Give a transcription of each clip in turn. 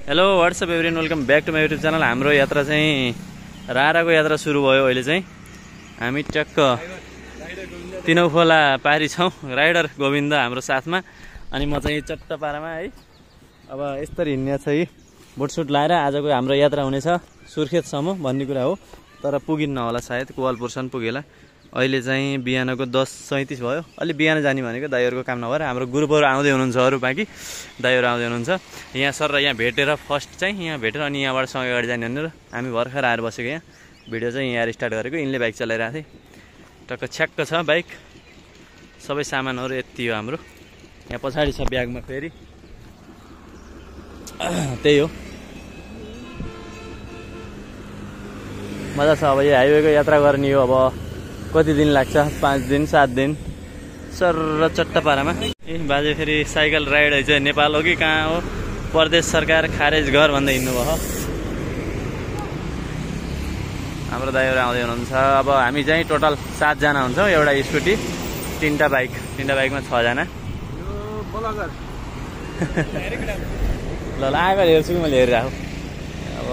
Hello what's up everyone welcome back to my YouTube channel. हाम्रो यात्रा चाहिँ राराको यात्रा सुरु भयो। अहिले चाहिँ हामी टक्क तिनौखोला पारी छौँ। राइडर गोविन्द हाम्रो साथमा अनि म चाहिँ चट्टपारामा है। अब यसरी हिँड्ने छ कि बुटसुट लाएर आजको हाम्रो यात्रा हुनेछ सुर्खेतसम्म भन्ने कुरा हो। तर पुगिन्न होला सायद, कोवालपुरसम्म पुगेला। अहिले चाहिँ बिहानको 10:37 भयो। अलि बिहान जाने भनेको दाइहरूको काम नभएर हाम्रो ग्रुपहरू आउँदै हुनुहुन्छ, अरू बाँकी दाइहरू आउँदै हुनुहुन्छ। यहाँ सर र यहाँ भेटेर फर्स्ट चाहिँ यहाँ भेटेर अनि यहाँबाट सँगै अगाडि जाने भनेर हामी भर्खर आएर बसेको। यहाँ भिडियो चाहिँ यहाँ स्टार्ट गरेको। यिनले बाइक चलाइरहेको थिएँ। टक्क छ्याक्क छ बाइक, सबै सामानहरू यति हो हाम्रो। यहाँ पछाडि छ ब्यागमा फेरि त्यही हो, मजा छ। अब यो हाइवेको यात्रा गर्ने हो। अब कति दिन लाग्छ? 5 दिन 7 दिन सर र चट्टपारामा। ए बाजे फेरि साइकल राइड है नेपाल हो कि कहाँ हो? प्रदेश सरकार खारेज घर भन्दै हिँड्नुभयो। हाम्रो दाइहरू आउँदै हुनुहुन्छ। अब हामी चाहिँ टोटल 7 जना हुन्छौँ। एउटा स्कुटी, 3टा बाइक, 3टा बाइकमा 6 जना। ल आएको हेर्छु कि मैले हेरिरहेको। अब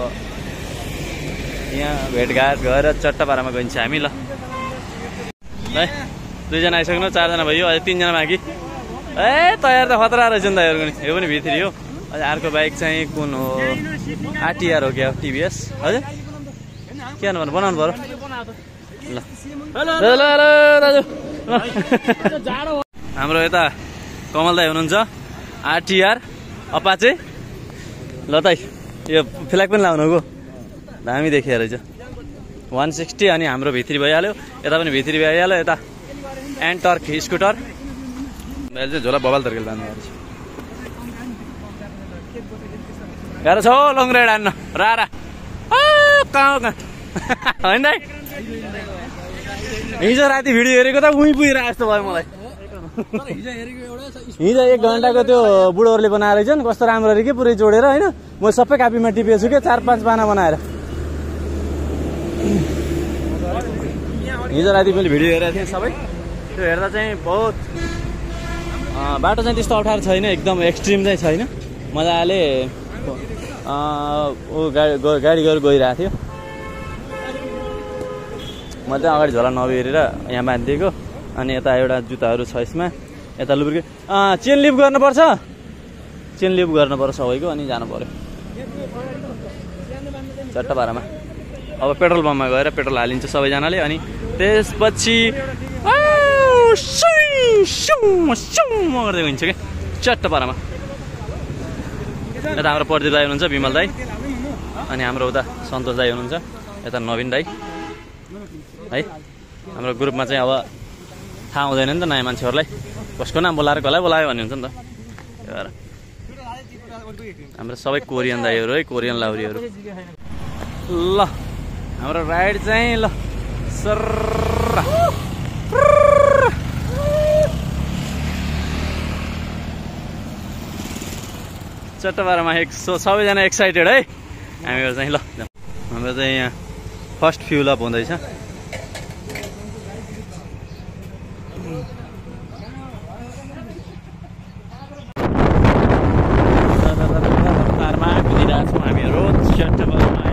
यहाँ भेटघाट गरेर चट्टपारामा गइन्छ हामी। ल है 2 जना आइसक्नु, 4 जना भयो, अझै 3 जना बाँकी। ए तयार त खतरा रहेछ नि दाइहरूको नि। यो पनि भित्री हो। अझ अर्को बाइक चाहिँ कुन हो? आरटिआर हो क्या? टिभीएस हजुर के भन्नु बनाउनु पर्यो। ल ल दाजु हाम्रो यता कमल दाई हुनुहुन्छ, आरटिआर अपाचे। ल त यो फ्ल्याग पनि लाउनुको दामी देखिया रहेछ। 160 अनि हाम्रो भित्री भइहाल्यो, यता पनि भित्री भइहाल्यो। यता एन्टर्क स्कुटर मैले चाहिँ झोला बबाल तर्केल बाँध्नु पर्छ। गाह्रो छ हौ लङ राइड हान्न रारा कहाँ होइन दाइ। हिजो राति भिडियो हेरेको त उहीँ पुगिरहेको जस्तो भयो मलाई। हिजो 1 घन्टाको त्यो बुढोहरूले बनाएर रहेछन्, कस्तो राम्रो के पुरै जोडेर होइन। म सबै कापीमा टिपेको छु क्या, 4-5 पाना बनाएर। हिजो राति मैले भिडियो हेरेको थिएँ सबै। त्यो हेर्दा चाहिँ बहुत बाटो चाहिँ त्यस्तो अप्ठ्यारो छैन, एकदम एक्सट्रिम चाहिँ छैन। मजाले गाडीहरू गइरहेको थियो। म चाहिँ अगाडि झोला नबिहेरेर यहाँ बाँधिदिएको। अनि यता एउटा जुत्ताहरू छ यसमा। यता लुब्रिकेट चेन लिभ गर्नुपर्छ, चेन लिभ गर्नुपर्छ सबैको। अनि जानु पऱ्यो चट्टपारामा। अब पेट्रोल पम्पमा गएर पेट्रोल हालिन्छ सबैजनाले। अनि त्यसपछि गर्दै गइन्छ क्या चट्टपारामा। यता हाम्रो प्रदीप दाई हुनुहुन्छ, विमल दाई, अनि हाम्रो उता सन्तोष दाई हुनुहुन्छ, यता नवीन दाई है। हाम्रो ग्रुपमा चाहिँ अब थाहा हुँदैन नि त नयाँ मान्छेहरूलाई, कसको नाम बोलाएर कसलाई बोलायो भन्ने हुन्छ नि त। त्यही भएर हाम्रो सबै कोरियन दाईहरू है, कोरियन लाउरीहरू। ल हाम्रो राइड चाहिँ ल सर चट्टपारामा सबैजना एक्साइटेड है हामीहरू चाहिँ। ल हाम्रो चाहिँ यहाँ फर्स्ट फ्युल अप हुँदैछ। कुदिरहेको छौँ हामीहरू चट्टपारामा है।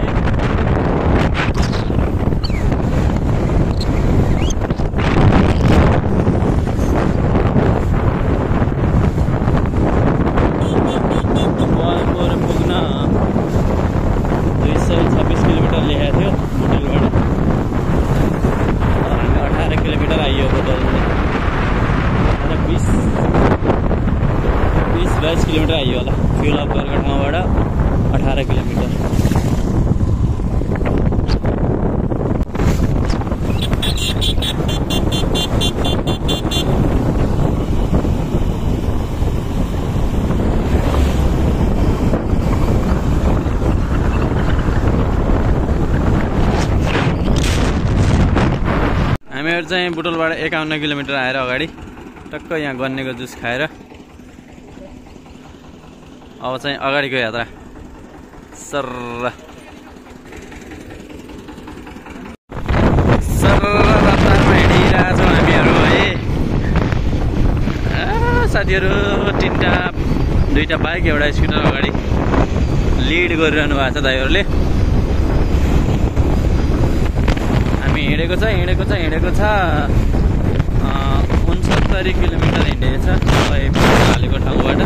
किलोमिटर आइयो होला फ्युल अप गरेको ठाउँबाट। 18 किलोमिटर। हामीहरू चाहिँ बुटोलबाट 51 किलोमिटर आएर अगाडि टक्क यहाँ गन्नेको जुस खाएर अब चाहिँ अगाडिको यात्रा सर रफ्तारमा हिँडिरहेको छौँ हामीहरू है। साथीहरू 3टा 2टा बाइक एउटा स्कुटर अगाडि लिड गरिरहनु भएको छ दाइहरूले। हामी हिँडेको छ 69 किलोमिटर हिँडेको छ हालेको ठाउँबाट।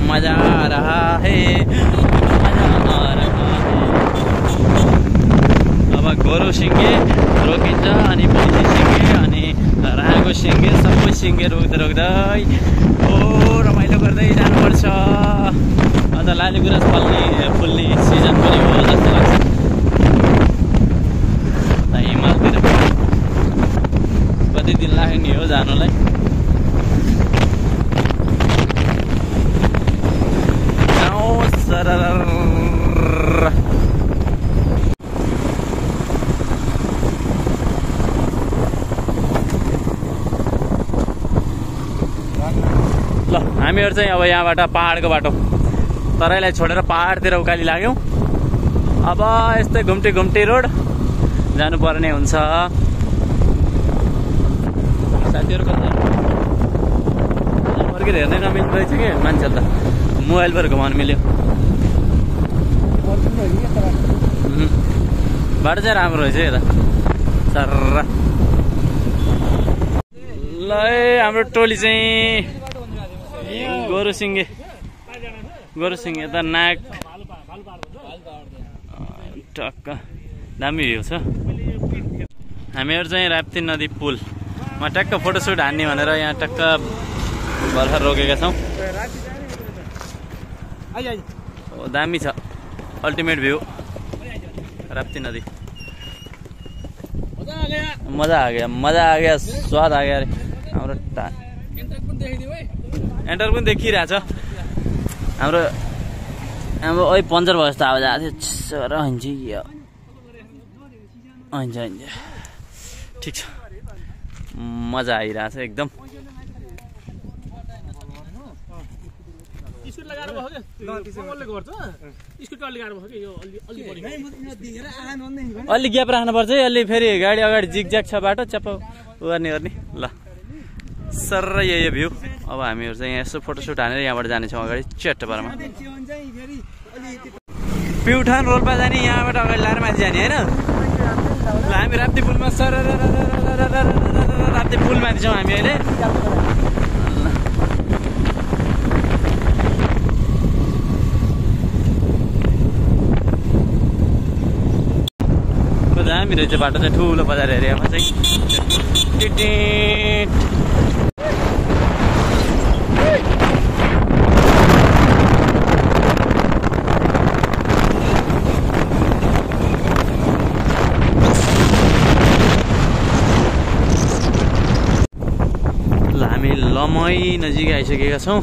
मजा आ रहा है, मजा आ रहा है। अब गोरु सिङ्गे रोकिन्छ अनि पैसी सिङ्गे अनि राको सिङ्गे सबै सिङ्गे रोक्दै रोक्दै ओ रमाइलो गर्दै जानुपर्छ। अझ लाली गुराँस फुल्ने सिजन पनि हो जस्तो लाग्छ। हिमालतिर कति दिन लाग्ने हो जानुलाई। ल हामीहरू चाहिँ अब यहाँबाट पहाडको बाटो तराईलाई छोडेर पहाडतिर उकाली लाग्यौँ। अब यस्तै घुम्टी रोड जानुपर्ने हुन्छ। साथीहरू कता फर्केर हेर्नै नमिल्दो रहेछ कि मान्छेहरू त मोबाइलबाट घुमाउनु मिल्यो। बाटो चाहिँ राम्रो रहेछ यता सर। ल हाम्रो टोली चाहिँ गोरुसिङ्गे यता नाक टक्क दामी भ्यू छ। हामीहरू चाहिँ राप्ती नदी पुलमा टक्क फोटोसुट हान्ने भनेर यहाँ टक्क भर्खर रोकेका छौँ। दामी छ अल्टिमेट भ्यू राप्ती नदी। मजा आ गया स्वाद आ गया अरे हाम्रो एन्टर पनि देखिरहेछ। हाम्रो ओइ पन्चर भयो जस्तो आवाज आएको थियो र हुन्छ ठिक छ मजा आइरहेछ एकदम। अलि ग्याप राख्नुपर्छ है। अलि फेरि गाडी अगाडि जिगज्याग छ बाटो च्याप गर्ने ल सर यही भ्यू। अब हामीहरू चाहिँ यहाँ यसो फोटोसुट हानेर यहाँबाट जानेछौँ अगाडि चट्टपारामा। प्युठान रोल्पा जाने यहाँबाट अगाडि लाएर माथि जाने होइन। ल हामी राप्ती पुलमा सर राप्ती पुल माथि छौँ हामी अहिले। दामी रहेछ बाटो चाहिँ ठुलो बजार एरियामा चाहिँ। हामी लमई नजिक आइसकेका छौँ।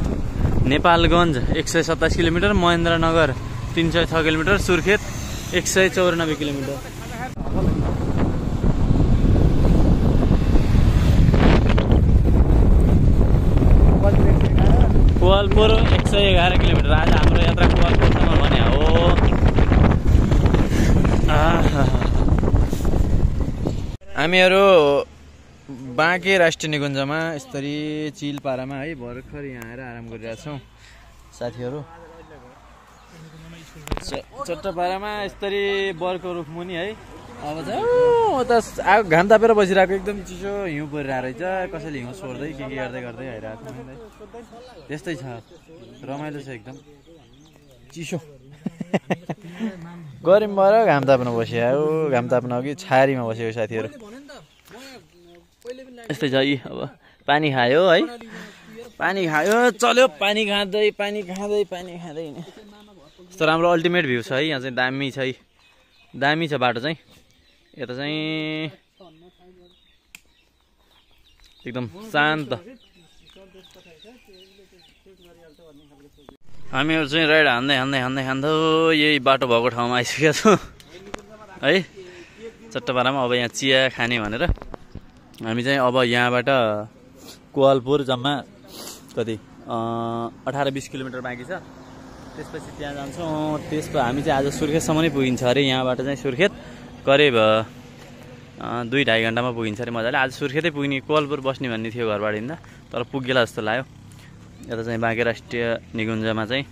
Nepalgunj 127 kilometre, Mahendranagar 306 kilometre, Surkhet 194 kilometre. Kohalpur 111 kilometre. आज हाम्रो यात्रा कोवालपुरसम्म भने हो। हामीहरू बाँके राष्ट्रिय निकुञ्जमा स्तरीय चिलपारामा है भर्खर यहाँ आएर आराम गरिरहेछौँ साथीहरू। चट्टपारामा स्तरीय बरको रुखमुनि है। अब चाहिँ उता घाम तापेर बसिरहेको एकदम चिसो हिउँ परिरहेको रहेछ। कसैले हिउँ छोड्दै के गर्दै आइरहेको छ। त्यस्तै छ रमाइलो छ एकदम चिसो। गरिम भएर घाम ताप्न बस्यो। घाम ताप्न अघि छारीमा बसेको साथीहरू यस्तै छ। यी अब पानी खायो है, पानी खायो चल्यो, पानी खाँदै यस्तो राम्रो अल्टिमेट भ्यू छ है यहाँ चाहिँ। दामी छ है, दामी छ बाटो चाहिँ। यता चाहिँ एकदम शान्त। हामीहरू चाहिँ राइड हान्दै यही बाटो भएको ठाउँमा आइसकेका छौँ है चट्टपारामा। अब यहाँ चिया खाने भनेर हामी चाहिँ अब यहाँबाट कोवालपुर जम्मा कति 18-20 किलोमिटर बाँकी छ। त्यसपछि त्यहाँ जान्छौँ। त्यसपछि हामी चाहिँ आज सुर्खेतसम्म नै पुगिन्छ अरे। यहाँबाट चाहिँ सुर्खेत करिब 2-2.5 घन्टामा पुगिन्छ अरे मजाले। आज सुर्खेतै पुग्ने कोवलपुर बस्ने भन्ने थियो घरबाट हिँड्दा, तर पुगेला जस्तो लाग्यो। यता चाहिँ बाँके राष्ट्रिय निकुञ्जमा चाहिँ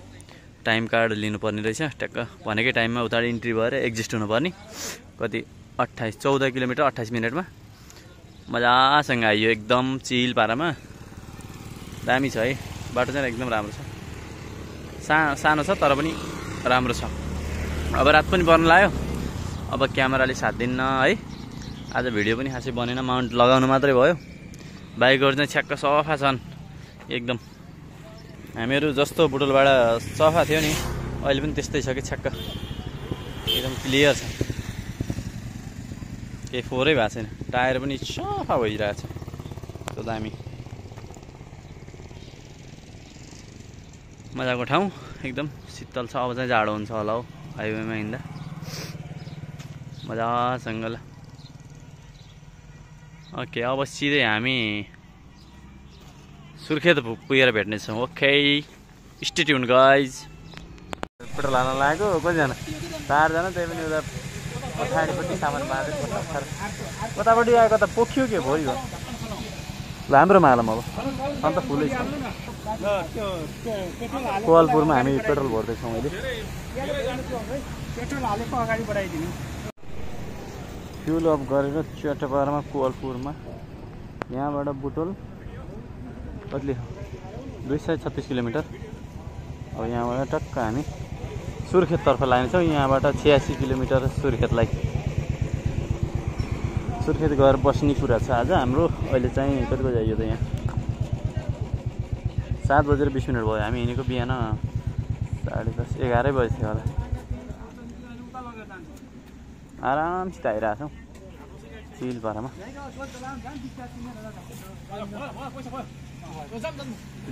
टाइम कार्ड लिनुपर्ने रहेछ। ट्याक्क भनेकै टाइममा उता इन्ट्री भएर एक्जिस्ट हुनुपर्ने। कति 14 किलोमिटर 28 मिनटमा मजासँग आइयो, एकदम चिल पारामा। दामी छ है बाटो चाहिँ, एकदम राम्रो छ। सानो छ तर पनि राम्रो छ। अब रात पनि पर्न लाग्यो, अब क्यामेराले साथ दिन्न है। आज भिडियो पनि खासै बनेन, माउन्ट लगाउनु मात्रै भयो। बाइकहरू चाहिँ छ्याक्क सफा छन् एकदम। हामीहरू जस्तो बुटोलबाट सफा थियो नि, अहिले पनि त्यस्तै छ कि छ्याक्क एकदम क्लियर छ। केही फोहोरै भएको छैन, टायर पनि सफा भइरहेको छ। त्यो दामी मजाको ठाउँ, एकदम शीतल छ। अब चाहिँ जाडो हुन्छ होला हौ हाइवेमा हिँड्दा मजासँग। ल ओके, अब सिधै हामी सुर्खेत पुगेर भेट्नेछौँ। Okay stay tune guys. Petrol हाल्न लागेको कतिजना? 4जना, त्यही पनि उता पछाडिपट्टि सामान बाँधेर कतापट्टि आएको त पोखियो के भोलि हो। ल हाम्रो मालम अब अन्त फुलै छ। कोवलपुरमा हामी पेट्रोल भर्दैछौँ अहिले। फ्युल अफ गरेर चट्टपारमा कोवलपुरमा, यहाँबाट बुटोल कति 236 किलोमिटर। अब यहाँबाट टक्क हामी सुर्खेततर्फ लानेछौँ। यहाँबाट 86 किलोमिटर सुर्खेतलाई। सुर्खेत गएर बस्ने कुरा छ आज हाम्रो। अहिले चाहिँ कति बजी आइयो त? यहाँ 7:20 भयो। हामी हिँडेको बिहान 10:30 11 बजी थियो होला। आरामसित आइरहेको छौँ चिल पारामा।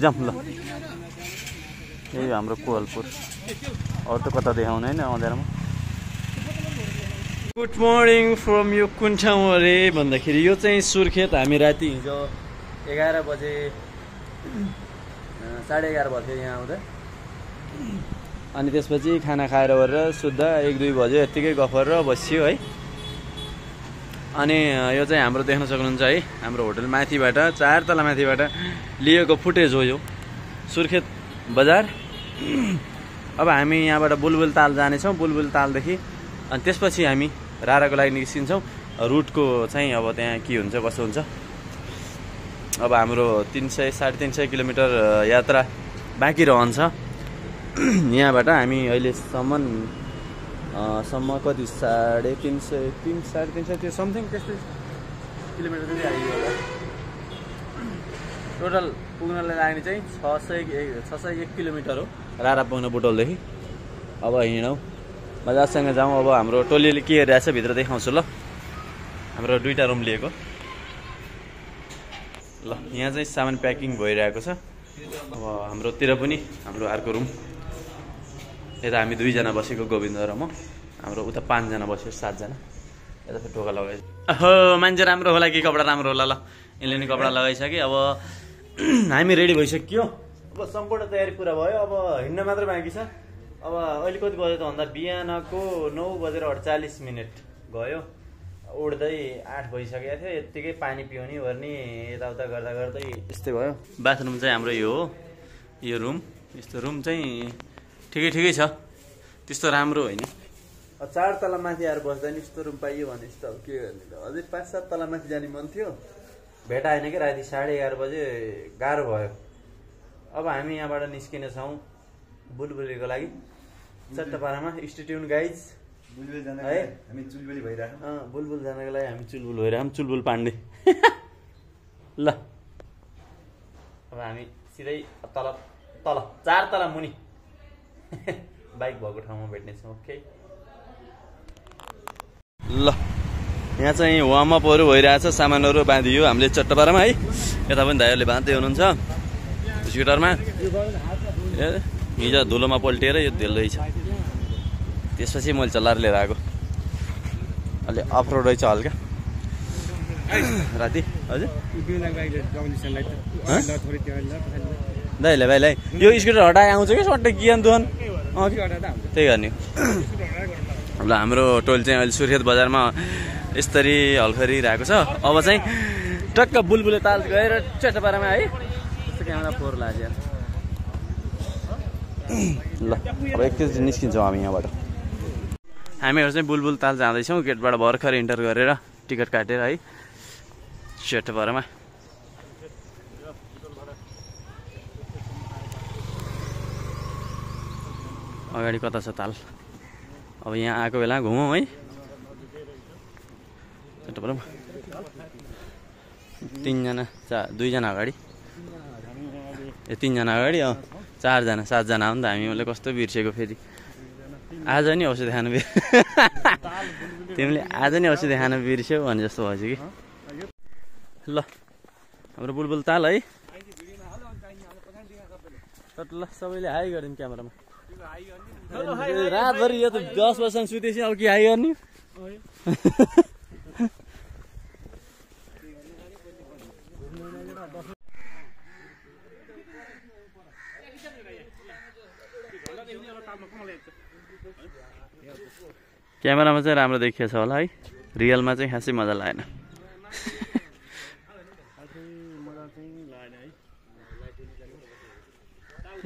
जाउँ ल, यही हाम्रो कोवलपुर। अरू त कता देखाउनु होइन अँध्यारोमा। गुड मर्निङ फ्रम यो कुन ठाउँ अरे भन्दाखेरि यो चाहिँ सुर्खेत। हामी राति हिजो 11 बजे 11:30 भयो थियो यहाँ आउँदा। अनि त्यसपछि खाना खाएर गरेर सुत्दा 1-2 बज्यो। यत्तिकै गफ गरेर बसियो है। अनि यो चाहिँ हाम्रो देख्न सक्नुहुन्छ है, हाम्रो होटल माथिबाट 4 तला माथिबाट लिएको फुटेज हो यो सुर्खेत बजार। अब हामी यहाँबाट बुलबुल ताल जानेछौँ। बुलबुल तालदेखि अनि त्यसपछि हामी राराको लागि निस्किन्छौँ। रुटको चाहिँ अब त्यहाँ के हुन्छ कसो हुन्छ। अब हाम्रो 300-350 किलोमिटर यात्रा बाँकी रहन्छ। यहाँबाट हामी अहिलेसम्म कति 350 त्यो समथिङ त्यस्तै किलोमिटर चाहिँ आइयो होला। टोटल पुग्नलाई लाग्ने चाहिँ 601 किलोमिटर हो रारा पुग्न बुटोलदेखि। अब हिँडौँ मजासँग जाउँ। अब हाम्रो टोलीले के हेरिरहेछ भित्र देखाउँछु ल। हाम्रो 2टा रुम लिएको ल। यहाँ चाहिँ सामान प्याकिङ भइरहेको छ। अब हाम्रोतिर पनि हाम्रो अर्को रुम। यता हामी 2जना बसेको, गोविन्द र म। हाम्रो उता 5जना बस्यो, 7जना। यता फेरि ढोका लगाइसक्यो। हो मान्छे राम्रो होला कि कपडा राम्रो होला। ल यसले नि कपडा लगाइसक्यो। अब हामी रेडी भइसक्यो। अब सम्पूर्ण तयारी पुरा भयो। अब हिँड्न मात्र बाँकी छ। अब अहिले कति बज्यो त भन्दा बिहानको 9:48 गयो। उड्दै 8 भइसकेको थियो। यत्तिकै पानी पिउने ओर्ने यताउता गर्दा गर्दै यस्तै भयो। बाथरुम चाहिँ हाम्रो यो हो, यो रुम। यस्तो रुम चाहिँ ठिकै छ, त्यस्तो राम्रो होइन। 4 तला माथि आएर बस्दा नि यस्तो रुम पाइयो भने यस्तो अब के गर्ने त। अझै 5-7 तला माथि जाने मन थियो, भेटा होइन कि राति 11:30 बजे गाह्रो भयो। अब हामी यहाँबाट निस्किने छौँ बुलबुलीको लागि चट्टपारामा। Stay tune guys. बुलबुल जानको लागि हामी चुलबुली भइरहेछौँ। बुलबुल जानको लागि हामी चुलबुल भइरहेछौँ। चुलबुल पाण्डे ल। अब हामी सिधै तल 4 तला मुनि बाइक भएको ठाउँमा भेट्नेछौँ। ओके ल। यहाँ चाहिँ वार्मअपहरू भइरहेछ, सामानहरू बाँधियो हामीले चट्टपारामा है। यता पनि दाइहरूले बाँध्दै हुनुहुन्छ स्कुटरमा। हिजो धुलोमा पल्टिएर यो धेल्दैछ। त्यसपछि मैले चल्लाएर लिएर आएको। अलि अफरोड रहेछ हल्का राति। हजुर दाइलाई भाइलाई यो स्कुटर हटाए आउँछ कि सट्टै किन दुहान त्यही गर्ने। ल हाम्रो टोल चाहिँ अहिले सुर्खेत बजारमा यसरी हल्फरिरहेको छ। अब चाहिँ टक्क बुलबुले ताल गएर चटपारामा है क्यामेरा फोर लाग्यो। ल अब एकैचोटि निस्किन्छौँ हामी यहाँबाट। हामीहरू चाहिँ बुलबुल ताल जाँदैछौँ। गेटबाट भर्खर इन्टर गरेर टिकट काटेर है चटपारामा। अगाडि कता छ ताल? अब यहाँ आएको बेला घुमौँ है चटपारामा। 3 जना 2 जना अगाडि, 3 जना अगाडि 4 जना 7 जना हो नि त। हामीले कस्तो बिर्सेको फेरि। आज नि औषध खानु तिमीले आज नि औषध खानु बिर्स्यौ भने जस्तो भएछ कि। ल हाम्रो बुलबुल ताल है। ल सबैले हाई गरिदिनु क्यामेरामा। रातभरि यो त 10 बजीसम्म सुतेपछि अब के हाई गर्ने? क्यामेरामा चाहिँ राम्रो देखिएछ होला है, रियलमा चाहिँ खासै मजा लागेन।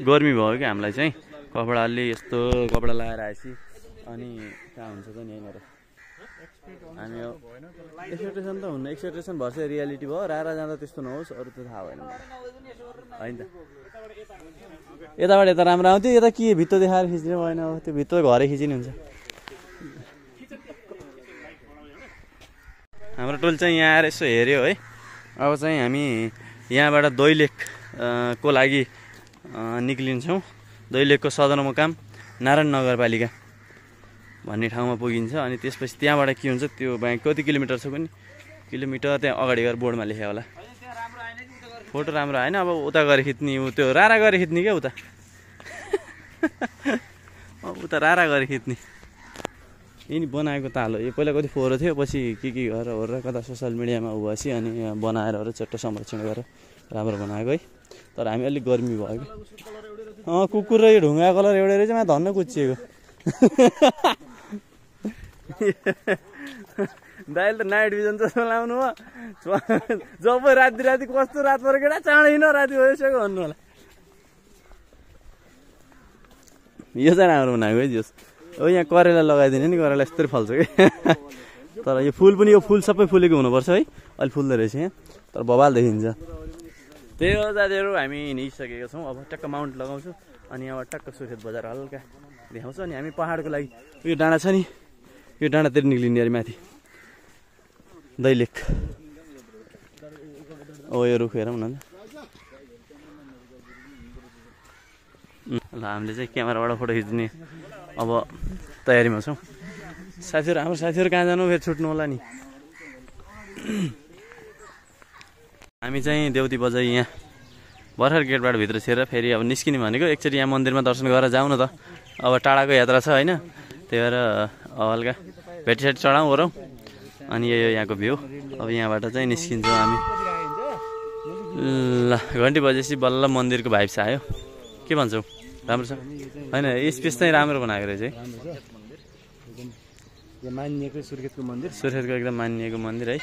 गर्मी भयो कि हामीलाई चाहिँ कपडा अलि यस्तो कपडा लगाएर आएपछि अनि कहाँ हुन्छ त नि यहाँनिर। हामी एक्सपेक्टेसन त हुन्न, एक्सपेक्टेसन भर्छ रियालिटी भयो। रारा जाँदा त्यस्तो नहोस्, अरू त थाहा भएन होइन त। यताबाट यता राम्रो आउँथ्यो, यता के भित्तो देखाएर खिच्ने भएन। अब त्यो भित्तो घरै खिचिने हुन्छ। हाम्रो टोल चाहिँ यहाँ आएर यसो हेऱ्यो है। अब चाहिँ हामी यहाँबाट दैलेख को लागि निक्लिन्छौँ। दैलेखको सदरमुकाम नारायण नगरपालिका भन्ने ठाउँमा पुगिन्छ। अनि त्यसपछि त्यहाँबाट के हुन्छ त्यो बैंक कति किलोमिटर छ कुनै किलोमिटर त्यहाँ अगाडि गएर बोर्डमा लेख्यो होला। फोटो राम्रो आएन, अब उता गएर खिच्ने, त्यो रारा गएर खिच्ने क्या उता। उता रारा गएर खिच्ने। यिनी बनाएको ताल हो यो। पहिला कति फोहोर थियो, पछि के गरेर होरेर कता सोसियल मिडियामा उ भएपछि अनि बनाएर चट्ट संरक्षण गरेर राम्रो बनाएको है। तर हामी अलिक गर्मी भयो कि। कुकुर र यो ढुङ्गा कलर एउटै रहेछ, मा धन्न कुच्चिएको। दाइले त नाइट भिजन जस्तो लाउनु भयो। जब राति राति कस्तो रात परेको केटा, चाँडै हिँड राति भइसक्यो भन्नु होला। यो चाहिँ राम्रो बनाएको है जोस्। अब यहाँ करेला लगाइदिने नि, करेला यस्तै फल्छ कि। तर यो फुल पनि, यो फुल सबै फुलेको हुनुपर्छ है। अहिले फुल्दो रहेछ यहाँ, तर बबाल देखिन्छ। त्यही हो दाजुहरू, हामी हिँडिसकेका छौँ। अब टक्क माउन्ट लगाउँछु अनि यहाँबाट टक्क सुर्खेत बजार हल्का देखाउँछु। अनि हामी पहाडको लागि यो डाँडा छ नि, यो डाँडातिर निक्लिने अरे माथि दैलेख। ओ यो रुख हेरौँ न। ल हामीले चाहिँ क्यामेराबाट फोटो खिच्ने अब तयारीमा छौँ। साथीहरू, हाम्रो साथीहरू कहाँ जानु फेरि छुट्नु होला नि। हामी चाहिँ देउती बजाई यहाँ भर्खर गेटबाट भित्र छिरेर फेरि अब निस्किने भनेको। एकचोटि यहाँ मन्दिरमा दर्शन गरेर जाउँ न त। अब टाढाको यात्रा छ होइन, त्यही भएर हल्का भेटीसेटी चढाउँ गरौँ। अनि यो यहाँको भ्यू। अब यहाँबाट चाहिँ निस्किन्छौँ हामी। ल घन्टी बजेपछि बल्ल मन्दिरको भाइब्स आयो। के भन्छौ, राम्रो छ होइन? स्पेस चाहिँ राम्रो बनाएको रहेछ है। मानिएको सुर्खेतको मन्दिर, सुर्खेतको एकदम मानिएको मन्दिर है।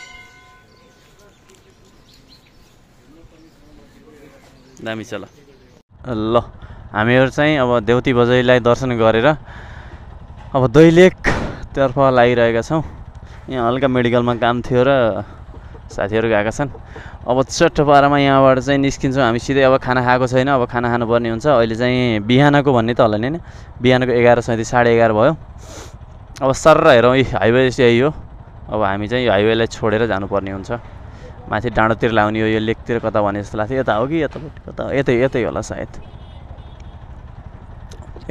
दामी छ। ल हामीहरू चाहिँ अब देउती बजाईलाई दर्शन गरेर अब दैलेखतर्फ लागिरहेका छौँ। यहाँ हल्का मेडिकलमा काम थियो र साथीहरू गएका छन्। अब चट्टपारामा यहाँबाट चाहिँ निस्किन्छौँ हामी सिधै। अब खाना खाएको छैन, अब खाना खानुपर्ने हुन्छ। अहिले चाहिँ बिहानको भन्ने त होला नि होइन, बिहानको 11:37 11:30 भयो। अब सर्र हेरौँ, हाइवे यही हो। अब हामी चाहिँ यो हाइवेलाई छोडेर जानुपर्ने हुन्छ। माथि डाँडोतिर लाउने हो, यो लेकतिर कता भने जस्तो लाग्थ्यो। यता हो कि यतापट्टि कता? यतै होला सायद।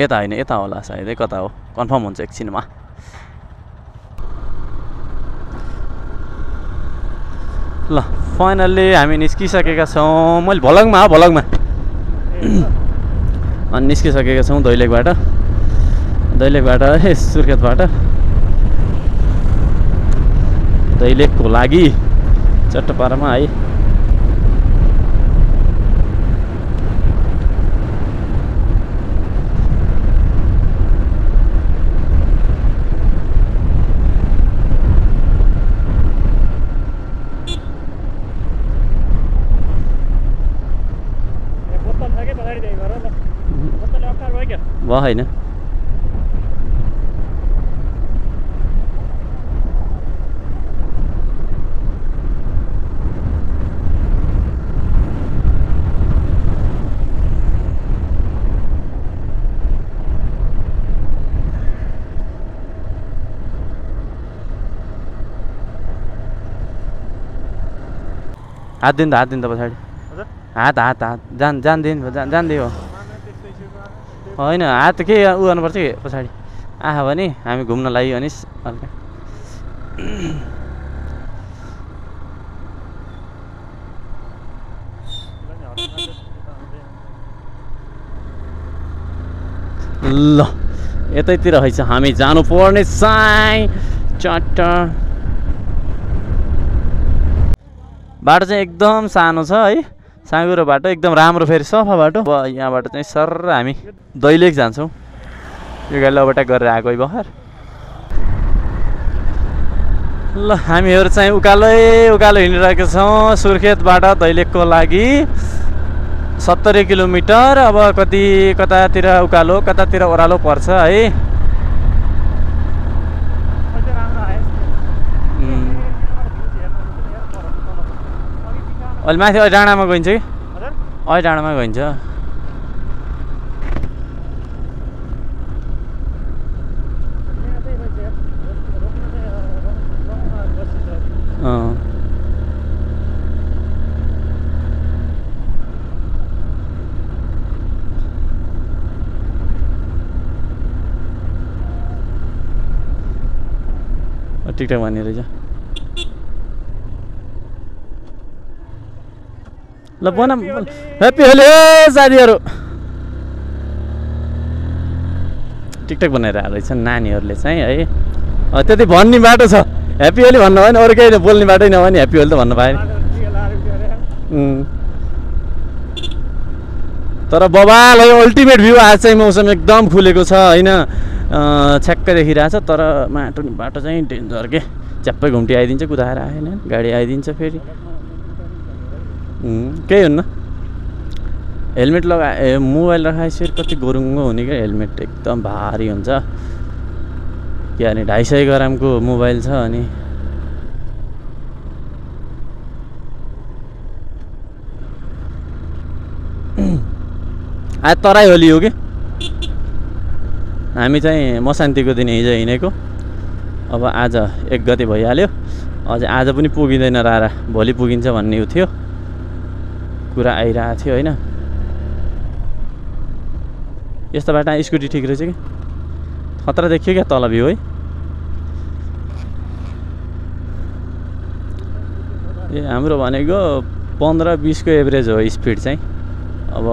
यता होइन, यता होला सायद। कता हो कन्फर्म हुन्छ एकछिनमा। ल फाइनल्ली हामी निस्किसकेका छौँ। मैले भ्लगमा अनि निस्किसकेका छौँ दैलेखबाट सुर्खेतबाट दैलेखको लागि चट्टपारामा है। भयो होइन हात दिनु त पछाडि हात जान्दिनु जान्दै हो होइन हात के उ गर्नुपर्छ कि पछाडि आहा भने हामी घुम्न लाग्यो भने हल्का ल यतैतिर है हामी जानुपर्ने साई चट्ट बाटो चाहिँ एकदम सानो छ है साँगुरो बाटो एकदम राम्रो फेरि सफा बाटो अब यहाँबाट चाहिँ सर हामी दैलेख जान्छौँ यो गाडी लबटा गरेर आएको भर्खर ल हामीहरू चाहिँ उकालो हिँडिरहेका छौँ सुर्खेतबाट दैलेखको लागि 70 किलोमिटर अब कतातिर उकालो कतातिर ओह्रालो पर्छ है अहिले माथि अहिले डाँडामा गइन्छ कि अहिले डाँडामा गइन्छ टिकटक भन्ने रहेछ ल बना ह्याप्पी होली साथीहरू टिकटक बनाएर रहेछ नानीहरूले चाहिँ है त्यति भन्ने बाटो छ ह्याप्पी होली भन्नु भयो नि अरू केही बोल्ने बाटै नभए नि ह्याप्पी होली त भन्नु पाएन तर बबाल है अल्टिमेट भ्यू आज चाहिँ मौसम एकदम खुलेको छ होइन छ्याक्कै देखिरहेछ तर बाटो चाहिँ डेन्जर के च्याप्पै घुम्टी आइदिन्छ कुदाएर आएन गाडी आइदिन्छ फेरि केही हुन्न हेलमेट लगाए मोबाइल राखाएपछि कति गोरुङ्गो हुने क्या हेलमेट एकदम भारी हुन्छ के भने 250 ग्रामको मोबाइल छ अनि आज तराई होली हो कि हामी चाहिँ मसान्तीको दिन हिजो हिँडेको अब आज 1 गते भइहाल्यो अझै आज पनि पुगिँदैन रारा भोलि पुगिन्छ भन्ने थियो कुरा आइरहेको थियो होइन यस्तो बाटो स्कुटी ठिक रहेछ कि खतरा देखियो क्या तल भ्यू है ए हाम्रो भनेको 15-20 को एभरेज हो स्पिड चाहिँ अब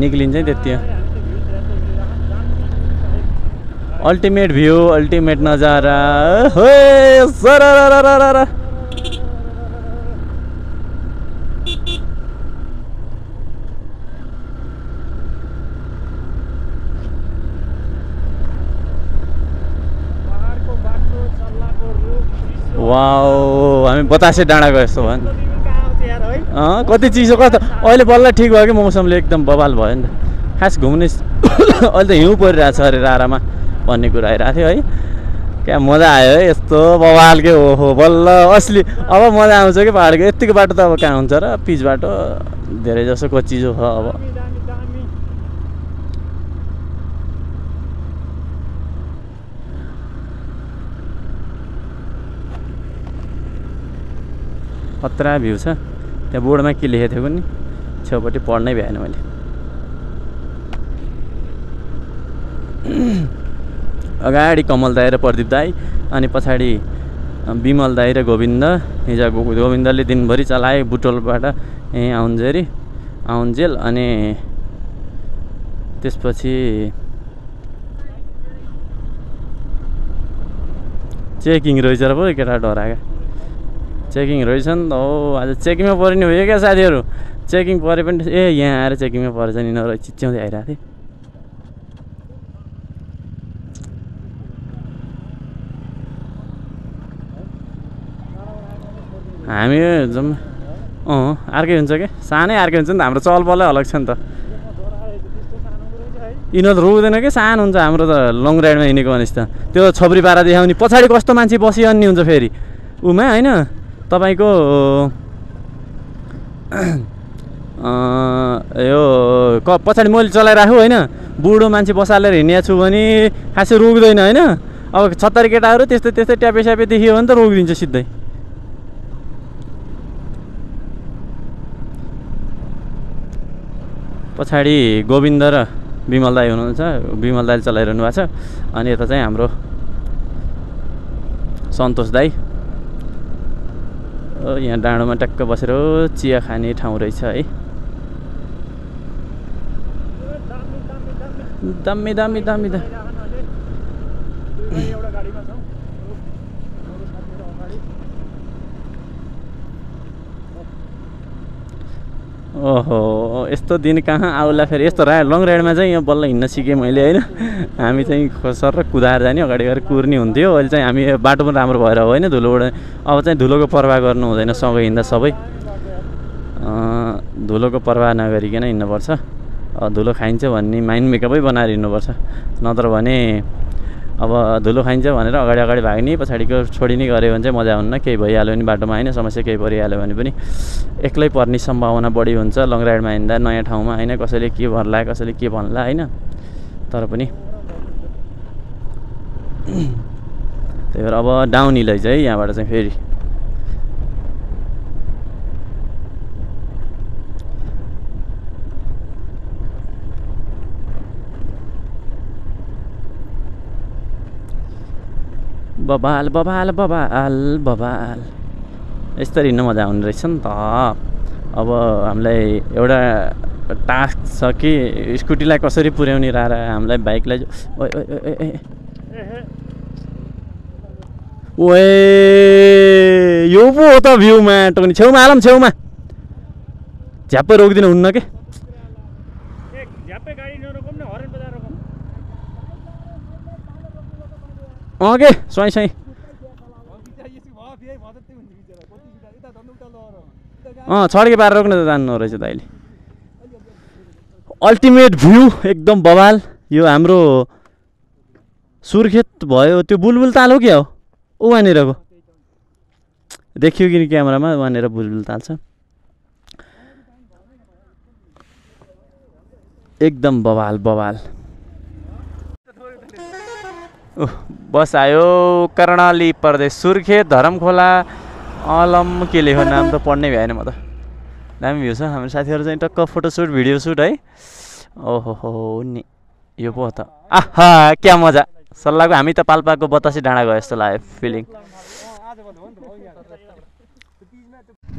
निक्लिन्छ त्यति अल्टिमेट भ्यू अल्टिमेट नजारा हो सरररररर वाउ हामी बतासे डाँडा गयो यस्तो भयो नि कति चिसो कस्तो अहिले बल्ल ठिक भयो कि मौसमले एकदम बवाल भयो नि त खास घुम्ने अहिले त हिउँ परिरहेको छ अरे रारामा भन्ने कुरा आइरहेको थियो है क्या मजा आयो है यस्तो बवाल के हो बल्ल असली अब मजा आउँछ कि पाहाडको यतिको बाटो त अब कहाँ हुन्छ र पिच बाटो धेरै जसो कच्चिजो छ अब खतरा भ्यू छ त्यहाँ बोर्डमा के लेखेको थियो नि छेउपट्टि पढ्नै भ्याएन मैले अगाडि कमल दाई र प्रदीप दाई अनि पछाडि विमल दाई र गोविन्द हिजो गोविन्दले दिनभरि चलाए बुटोलबाट यहीँ आउन्जेल अनि त्यसपछि चेकिङ रहेछ र पो केटा डराएका चेकिङ रहेछ नि त हो आज चेकिङमा पर्ने हो क्या साथीहरू चेकिङ परे पनि ए यहाँ आएर चेकिङमा परेछ नि नर चिच्याउँदै आइरहेको थिएँ हामी जम्मा अर्कै हुन्छ क्या सानै अर्कै हुन्छ नि त हाम्रो चलपलै अलग छ नि त यिनीहरू त रोक्दैन कि सानो हुन्छ हाम्रो त लङ राइडमा हिँडेको भनेपछि त त्यो छब्री पारा देखाउने पछाडि कस्तो मान्छे बसिअन्नी हुन्छ फेरि उमा होइन तपाईँको यो पछाडि मैले चलाइराख्छु होइन बुढो मान्छे बसालेर हिँडेको छु भने खासै रोक्दैन होइन अब 70 केटाहरू त्यस्तै त्यस्तै ट्यापे स्यापे देखियो भने त रोकिदिन्छ सिधै पछाडि गोविन्द र विमल दाई हुनुहुन्छ विमल दाईले चलाइरहनु भएको छ अनि यता चाहिँ हाम्रो सन्तोष दाई यहाँ डाँडोमा टक्क बसेर चिया खाने ठाउँ रहेछ है दामी दामी दामी दा ओहो यस्तो दिन कहाँ आउला फेरि यस्तो लङ राइडमा चाहिँ यहाँ बल्ल हिँड्न सिकेँ मैले होइन हामी चाहिँ सर र कुदाएर जाने अगाडि गएर कुर्ने हुन्थ्यो अहिले चाहिँ हामी बाटो पनि राम्रो भएर हो होइन धुलोबाट अब चाहिँ धुलोको पर्वाह गर्नु हुँदैन सँगै हिँड्दा सबै धुलोको पर्वाह नगरिकन हिँड्नुपर्छ धुलो खाइन्छ भन्ने माइन्ड मेकअपै बनाएर हिँड्नुपर्छ नत्र भने अब धुलो खाइन्छ भनेर अगाडि अगाडि भाग्ने पछाडिको छोडिने गऱ्यो भने चाहिँ मजा हुन्न केही भइहाल्यो भने बाटोमा होइन समस्या केही परिहाल्यो भने पनि एक्लै पर्ने सम्भावना बढी हुन्छ लङ राइडमा हिँड्दा नयाँ ठाउँमा होइन कसैले के भन्ला कसैले के भन्ला होइन तर पनि त्यही भएर अब डाउन हिल है यहाँबाट चाहिँ फेरि बबाल बबाल बबाल बबाल यस्तरी हिँड्न मजा आउने रहेछ नि त अब हामीलाई एउटा टास्क छ कि स्कुटीलाई कसरी पुर्याउने र हामीलाई बाइकलाई ओए यो पो हो त भ्यूमा टोक्ने छेउमा आलम छेउमा झ्याप्पै रोकिदिनु हुन्न के के स्वाई स्वाई छड्के पारेर रोक्न त जान्नु रहेछ त अहिले अल्टिमेट भ्यू एकदम बवाल यो हाम्रो सुर्खेत भयो त्यो बुलबुल ताल हो क्या हो ऊ वहाँनिरको देखियो कि क्यामेरामा वहाँनिर बुलबुल ताल छ एकदम बवाल बवाल बस आयो कर्णाली प्रदेश सुर्खेत धरमखोला अलम के लेखो नाम त पढ्नै भएन म त दामी भ्यू छ हाम्रो साथीहरू चाहिँ टक्क फोटोसुट भिडियो सुट है ओहो हो नि यो पो त आहा क्या मजा सल्लाहको हामी त पाल्पाको बतासे डाँडा गयो जस्तो लाग्यो फिलिङ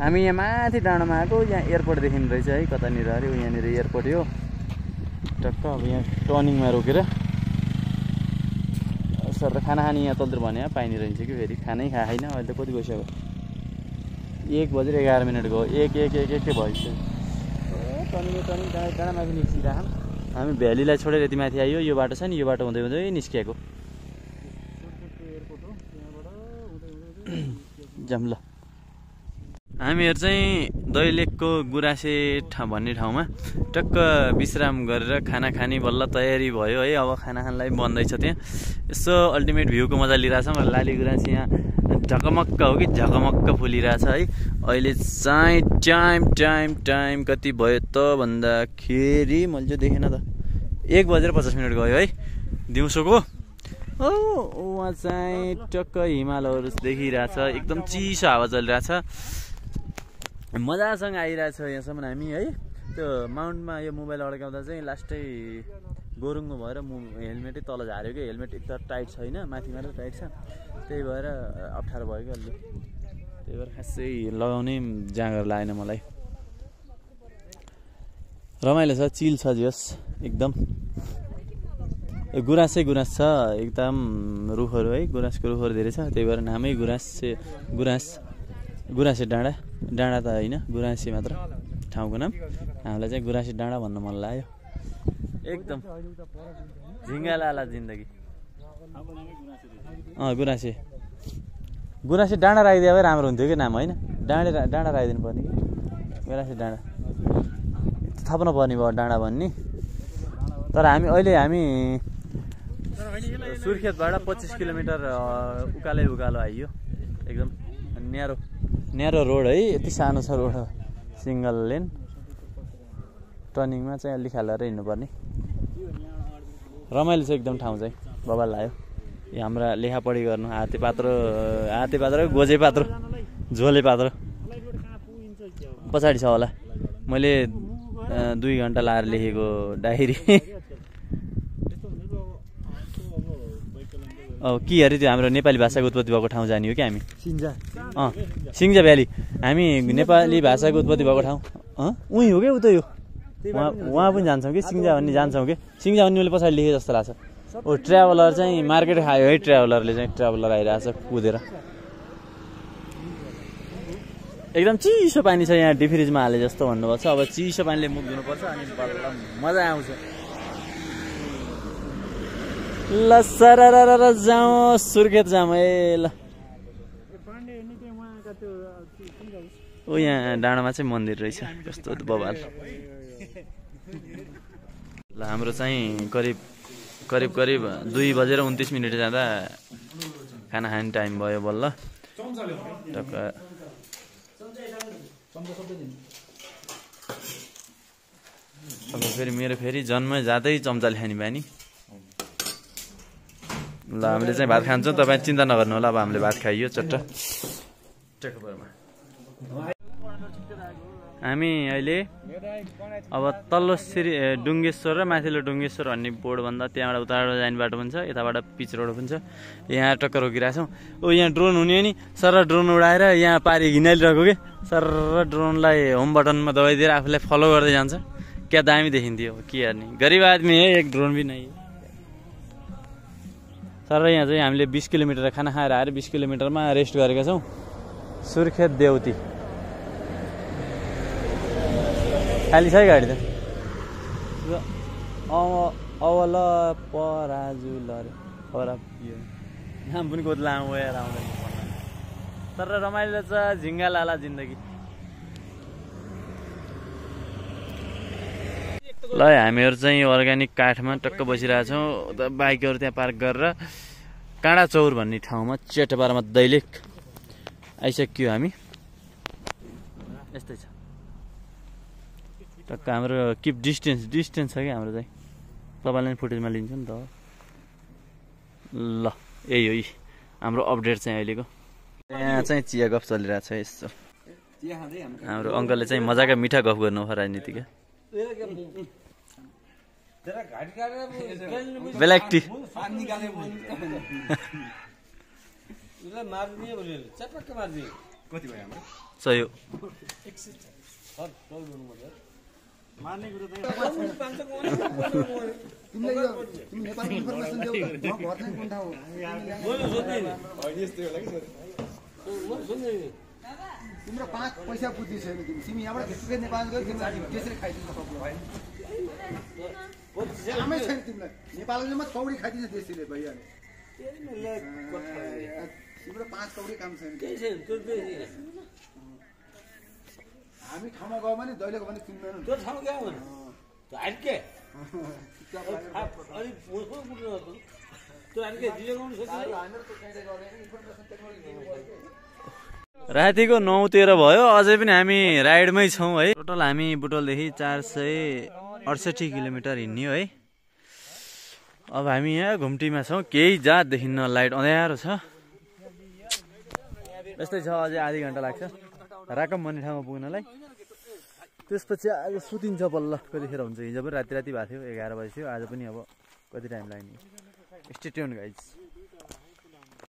हामी यहाँ माथि डाँडामा आएको यहाँ एयरपोर्ट देखिनु रहेछ है कतानिर अरे यहाँनिर एयरपोर्ट हो टक्क अब यहाँ टर्निङमा रोकेर सर खाना खाने यहाँ तलतिर भने पाइने रहन्छ कि फेरि खानै खाएन अहिले त कति गइसक्यो 1:11 गयो एक भइसक्यो टर्निङ डाँडा माथि निस्किरहेको हामी भ्यालीलाई छोडेर यति माथि आयो यो बाटो छ नि यो बाटो हुँदै हुँदै निस्किएको जाम ल हामीहरू चाहिँ दैलेखको गुराँसे भन्ने ठाउँमा टक्क विश्राम गरेर खाना खाने बल्ल तयारी भयो है अब खाना खानलाई बन्दैछ त्यहाँ यसो अल्टिमेट भ्यूको मजा लिइरहेछौँ र लाली गुराँसे यहाँ झकमक्क हो कि झकमक्क फुलिरहेछ है अहिले चाहिँ टाइम कति भयो त भन्दाखेरि मैले चाहिँ देखेन त 1:50 गयो है दिउँसोको वहाँ चाहिँ टक्क हिमालहरू देखिरहेछ एकदम चिसो हावा चलिरहेछ मजासँग आइरहेछ यहाँसम्म हामी है त्यो माउन्टमा यो मोबाइल अड्काउँदा चाहिँ लास्टै गोरुङ्गो भएर हेलमेटै तल झार्यो कि हेलमेट एकदम टाइट छैन माथि मात्र टाइट छ त्यही भएर अप्ठ्यारो भयो कि अलि त्यही भएर खासै लगाउनै जाँगर लागेन मलाई रमाइलो छ चिल छ जस एकदम गुराँस छ एकदम रुखहरू है गुराँसको रुखहरू धेरै छ त्यही भएर नामै गुराँसे डाँडा त होइन गुराँसे मात्र ठाउँको नाम हामीलाई चाहिँ गुराँसे डाँडा भन्न मन लाग्यो एकदम झिङ्गालाला जिन्दगी गुराँसे डाँडा राखिदिए भए राम्रो हुन्थ्यो कि नाम होइन डाँडा राखिदिनु पर्ने कि गुराँसे डाँडा थप्न पर्ने भयो डाँडा भन्ने तर हामी सुर्खेतबाट 25 किलोमिटर उकालो आइयो एकदम न्यारो रोड है यति सानो छ रोड सिंगल लेन टर्निङमा चाहिँ अलिक हालेर हिँड्नुपर्ने रमाइलो छ एकदम ठाउँ चाहिँ बबाल लाग्यो यो हाम्रा लेखापढी गर्नु हाते पात्र गोजे पात्र झोले पात्र पछाडि छ होला मैले 2 घन्टा लाएर लेखेको डायरी के अरे त्यो हाम्रो नेपाली भाषाको उत्पत्ति भएको ठाउँ जाने हो कि हामी सिङ्जा भ्याली हामी नेपाली भाषाको उत्पत्ति भएको ठाउँ उही हो क्या उता यो वहाँ पनि जान्छौँ कि सिङ्जा भन्ने जान्छौँ कि सिङ्जा भन्ने मैले पछाडि लेखेँ जस्तो लाग्छ ट्राभलर चाहिँ मार्केट खायो है ट्राभलर आइरहेछ कुदेर एकदम चिसो पानी छ यहाँ डिफ्रिजमा हाले जस्तो भन्नुभएको छ अब चिसो पानीले मुख धुनुपर्छ अनि बल्ल मजा आउँछ ल सरर जाउँ सुर्खेत जाउँ है ल ओ यहाँ डाँडामा चाहिँ मन्दिर रहेछ कस्तो बबाल ल हाम्रो चाहिँ करिब 2:29 जाँदा खाना खाने टाइम भयो बल्ल टक्क अब फेरि जन्मै जाँदै चम्चाले खाने बानी ल हामीले चाहिँ भात खान्छौँ तपाईँ चिन्ता नगर्नु होला अब हामीले भात खाइयो चट्ट हामी अहिले अब तल्लो डुङ्गेश्वर र माथिल्लो डुङ्गेश्वर भन्ने बोर्डभन्दा त्यहाँबाट उताबाट जाने बाटो पनि छ यताबाट पिच रोड पनि छ यहाँ टक्क रोकिरहेछौँ यहाँ ड्रोन हुने हो नि सर ड्रोन उडाएर यहाँ पारी घिनालिरहेको कि सर ड्रोनलाई होम बटनमा दबाइदिएर आफूलाई फलो गर्दै जान्छ क्या दामी देखिन्थ्यो के हेर्ने गरिब आदमी है एक ड्रोन पनि नै सर यहाँ चाहिँ हामीले 20 किलोमिटर खाना खाएर आएर 20 किलोमिटरमा रेस्ट गरेका छौँ सुर्खेत देउती खाली छ है गाडी त अवल पराजुल नाम पनि कति लामो यार आउँदैन तर रमाइलो छ झिङ्गा लाला जिन्दगी ल हामीहरू चाहिँ अर्ग्यानिक काठमा टक्क बसिरहेछौँ बाइकहरू त्यहाँ पार्क गरेर काँडा चौर भन्ने ठाउँमा चेटपारामा दैलेख आइसक्यो हामी यस्तै छ टक्क हाम्रो किप डिस्टेन्स छ कि हाम्रो चाहिँ तपाईँलाई फुटेजमा लिन्छ नि त ल यही हो हाम्रो अपडेट चाहिँ अहिलेको यहाँ चाहिँ चिया गफ चलिरहेको छ यसो हाम्रो अङ्कलले चाहिँ मजाका मिठा गफ गर्नु हो राजनीतिका ब्ल्याक टी सही हो तिम्रो 5 पैसा बुद्धि छैन तिमी यहाँबाट त्यसै नेपाल गयो त्यसरी खाइदिन्छ सबलाई आमै छैन तिमीलाई नेपालले मात्र कौडी खाइदिन्छ त्यसैले भइहाल्यो तिम्रो 5 कौडी काम छैन हामी ठाउँमा गयो भने दैलेको भने किन्दैन त्यो ठाउँ क्या हो त्यो हाइके अलि पोस्टमा पुग्नु पर्छ त्यो हाइके जिरो गर्नु सक्छ हामीहरु त काइदा गर्ने इन्फर्मेसन टेक्नोलोजी दिनु पर्छ रातिको 9:13 भयो अझै पनि हामी राइडमै छौँ है टोटल हामी बुटोलदेखि 468 किलोमिटर हिँड्ने है अब हामी यहाँ घुम्टीमा छौँ केही जात देखिन्न लाइट अँध्यारो छ यस्तै छ अझै आधी घन्टा लाग्छ राकम भन्ने ठाउँमा पुग्नलाई त्यसपछि आज सुतिन्छ बल्ल कतिखेर हुन्छ हिजो पनि राति भएको थियो 11 बजी थियो आज पनि अब कति टाइम लाग्ने स्टे ट्युन गाइज